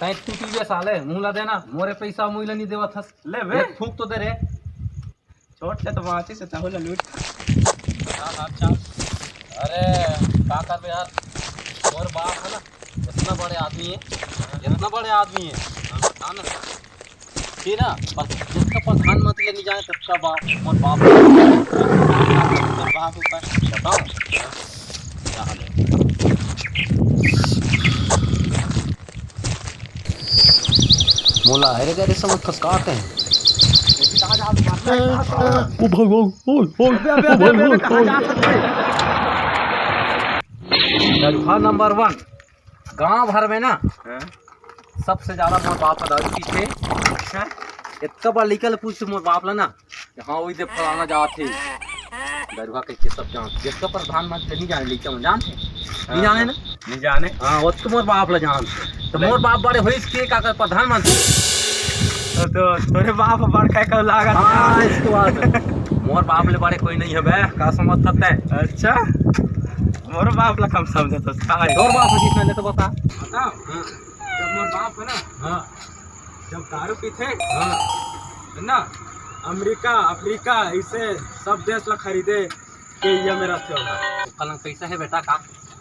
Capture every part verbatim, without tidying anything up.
तैं तू पीबे साले, मुँह ला देना, मोरे पैसा मुँह ला नहीं देवत हस। ले बे। एक फूंक तो दे रे। छोट ले तो बाँचिस हे, तहू ला लूट। हाँ, हाँ, चल। अरे, का करबे यार, मोर बाप हे ना, इतना बड़े आदमी हे, इतना बड़े आदमी हे, हाँ, बता ना। ठीक ना, पर जितना प्रधानमंत्री ले नहीं जाने, तब का बाप, मोर बाप, मोर बाप ऊपर बताओ। मोला हरे गरे समझ खसकात हे। ओ भाई, ओ, ओ, ओ, अबे, अबे, ओ अबे, भाई, अबे, ओ, अबे, कहाँ ओ। जा सकते हैं? दरुहा नंबर वन, गांव भर में ना, हाँ। सबसे ज्यादा मोर बाप का दारू पीथे। अच्छा। इतना बार लइका ले पूछ मोर बाप ला ना, हाँ, वही दे फलाना जात हे। दरुहा कहिके सब जानथे। जितना प्रधानमंत्री नहीं जाने, लइका मन जानथे? नहीं हाँ, जाने ना? नहीं जाने। हाँ, वो तो मोर बाप ला जानथे। तो मोर बाप बड़े होइस के का कर प्रधानमंत्री? तो, तो तोरे बाप बड़का का लागत हे। हाँ, इसके बाद मोर बाप ले बड़े कोई नहीं हे बे, का समझ सकते हैं? अच्छा, मोर बाप ला कम समझत हस का? तोर बाप हे जितना ले तो बता। बता। हाँ। जब मोर बाप हे ना, हाँ। जब दारू पीथे, हाँ। हे ना, अमेरिका, अफ्रीका, इसे सब देश ला खरीदे के ये मेरा थे होगा। ओकर लंग पैसा हे बेटा का?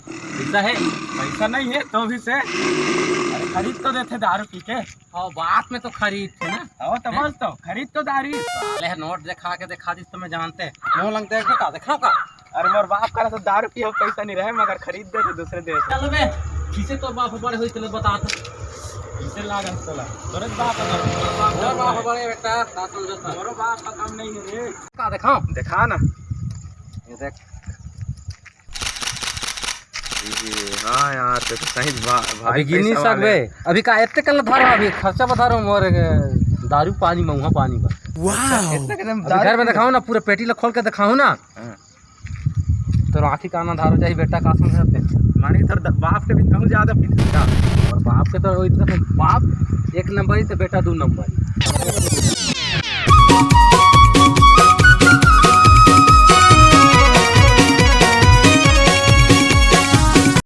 पैसा हे? पैसा नहीं हे तो भी से, अरे खरीद तो देथे दारू पी के। हाँ, बात में तो खरीद थे ना। हाँ, तो हैं? बस तो खरीद तो दारू। साले नोट दिखा के दिखा दिस तो मैं जानते। मोर लंग देख का, दिखाओ का? अरे मोर बाप करा तो दारू पिए पैसा नहीं रहे, मगर खरीद दे तो दूसरे देश। चल बे, किसे तोर बाप बड़े होई तले बता तो। किसे लागल तोला? तोरे बाप का। मोर बाप बड़े बेटा, का समझत हस? मोरो बाप का कम नहीं हे रे। का दिखाओ? दिखा ना। ये देख। ये, हाँ यार, ते तो सही भा-, भाई अभी गिनी पैसा वाले। सकबे। अभी का एते कल धरो, अभी खर्चा बता रहा हूँ मोर, ए, दारू पानी, महुआ पानी बा। वाह। एते कदम अभी दारू घर में पी दिखाओ ना, पूरा पेटी ला खोल के दिखाओ ना। हाँ। तोर आँखी कान अंधार हो जाही बेटा, का समझत हस? माने तोर द-, बाप के भी तहूँ ज्यादा पीथे का? और बाप के तो इतना तो बाप एक नंबर ही तो बेटा दो नंबर ही।